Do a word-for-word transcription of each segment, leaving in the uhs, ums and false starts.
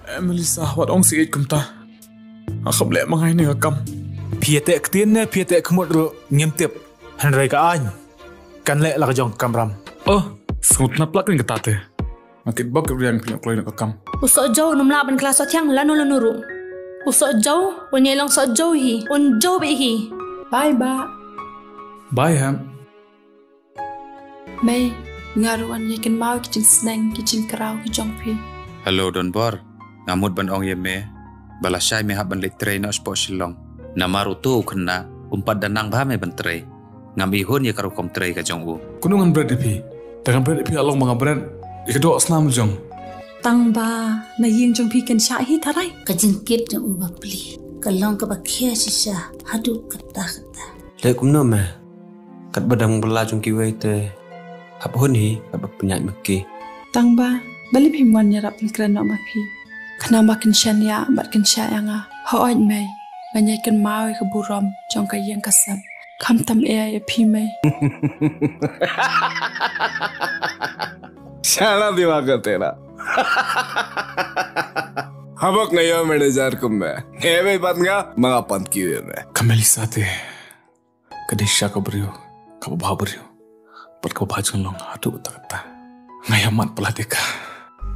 Eh, Melissa, wat ong sih kumta. Nga kham leh ma nga ïa kane ka kam. Phi ïa teh ktien ne phi ïa teh khmut ruh ngim tip. Hynrei ka aiñ kan leh la ka jong ka kamram. Oh, sngewtynnat palat kane kata te. Nga kit bok kit riang phi ïa kloi na ka kam. U Sohjew um lah ban kylla sohthiang lano lano ruh. U Sohjew un ïai long Sohjew hi, un jew beit hi. Bye, Bah. Bye, Hep. Mei, nga ruh ngan ïai kynmaw ki jingsneng ki jingkraw ki jong phi. Hello Donbor, nga mut ban ong ïa me ba lashai me hap ban leit trei noh shapoh Shillong. Namar uto u khynnah um pat da nang bha me ban trei. Ngam i hun ïa ka rukom trei ka jong u. Kumno ngan bret ïa phi? Te ngan bret ïa phi la long ba nga bret ïa ka doh snam jong. Tang ba na ïing jong phi kan shah hi tharai. Ka jingkit jong u bapli ka long kaba khia shisha haduh katta katta. Leh kumno me? Katba dang bylla jong kiwei te hap hun hi katba pynïaid ma ki. Tang ba balei phim wan ïarap pynkren noh ma phi? Khnang ba kin shaniah bad kin shah ïa nga. Hooid mei, ngan ïai kynmaw ïa ka burom jong ka ïing ka sem. Khamtam eh ïa phi mei. Shala diwa ka tera. Habok nga ïoh manager kum me. Hebe pat nga ma nga pan kiwi me. Ka Melissa te ka dei sha ka briew kaba bha briew. Bad kaba bha jinglong haduh katta katta. Nga ïa mad palat ïa ka.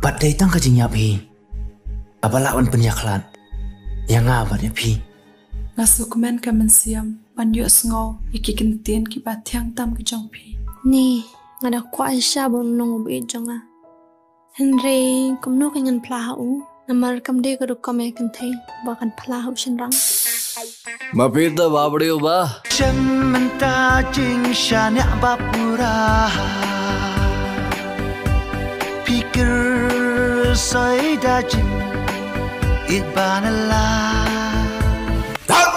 Bad dei tang ka jingïap hi kaba lah wan pynïakhlad ïa nga bad ïa phi. Nga sngewkmen ka mynsiem ban ïohsngew ïa ki kyntien kiba thiang tam ki jong phi. Ni, nga da kwah shisha ban long u baieit jong nga. Hynrei kumno kan ngan phla ha u? Namar kam dei ka rukom ïa kynthei ba kan phla ha u shynrang. Ma phi te ba briew ba. Shem mynta jingshaniah ba pura. Phi kyrsoh da jingïeit ba na la. Thap!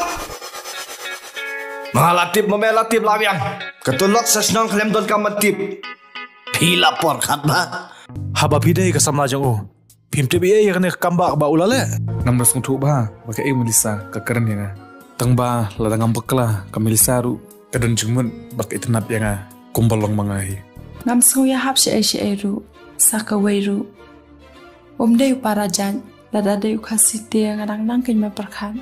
Ma nga la tip, ma me la tip la biang. Kato lok sa shnong khlem donkam ban tip. Phi la por khat ba. Haba phi dei ka samla jong u, phim tip ei ei ïa kane ka kam ba, ba u la leh. Ngam da sngewthuh ba, ba kaei Melissa ka kren ïa nga. Tang ba lada ngam bakla ka Melissa ruh ka don jingmut ba ka itynnad ïa nga kumba long ma nga hi. Ngam sngew ïahap shaei shaei ruh sa kawei ruh. Um dei u para jait, lada dei u Khasi te nga dang nang kein ban pyrkhat.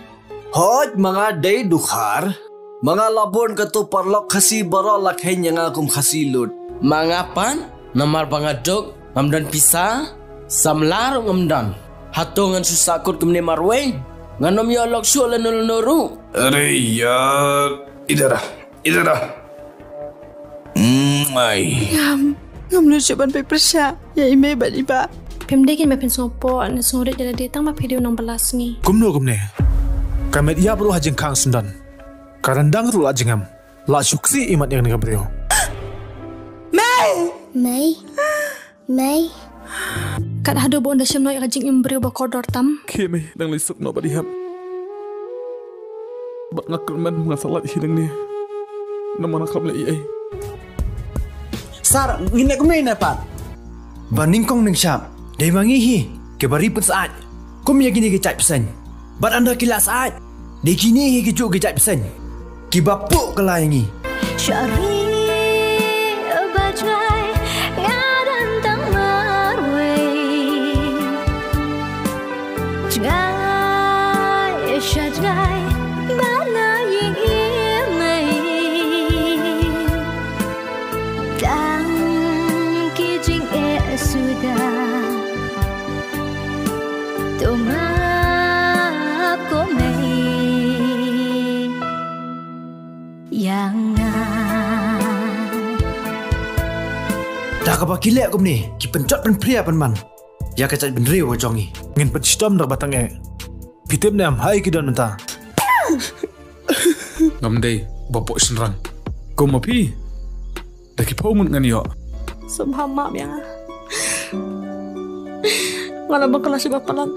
Hooid, ma nga dei dkhar. Ma nga la bun kato paralok Khasi baroh la kheiñ ïa nga kum Khasi lut. Ma nga pat, namar ba nga duk, ngam don pisa, samla ruh ngam don. Hato ngan shu sahkut kumne marwei? Ngan ym ïoh lok shuh lano lano ruh. Are yaar, idhar aa. Idhar aa. Mm, ai. Ngam, ngam nud shuh ban peit pyrshah ïa i mei bad i bah. Phim dei kein ba phin sngewpoh ne sngewrit ïa lade tang ba phi dei u nongbylla sngi. Kumno kumne? Ka met ïap ruh ha jingkhang syndon. Ka ryndang ruh la jingem. La shu ksih imat ïa kane ka briew. Mei! Mei. Mei. Kat haduh ba un da shim noh ïa ka jingim briew ba kordor tam. Khie mei, dang leit suk noh bad i Hep. Bad nga kyrmen nga sa lait hi nangne. Namar nga khlem leh ei ei. Sir, ngin leh kumne ne pat? Ba nyngkong nyngshap dei ma ngi hi kiba ri pynsyaid. Kum ïa kine ki jait bseiñ. Bad ynda ki la syaid, dei kine hi kijuh ki jait bseiñ kiba puh kylla ïa ngi. Sha ri ba jngai nga don tang marwei. Jngai sha jngai ba na ïing i mei. Tang ki jingeh suda. To map ko mei ïa nga. Da kaba ki leh kumne, ki pynjot pynphria pynban ïa ka jaitbynriew ka jong ngi. Ngin pynshitom da kaba tang eh. Phi tip ne em ha ei ki don mynta? Ngam dei ba poh shynrang kum ma phi. Da ki phew ngut ngan ïoh. Sngewbha map ïa nga. Nga la bakla sha ba palat.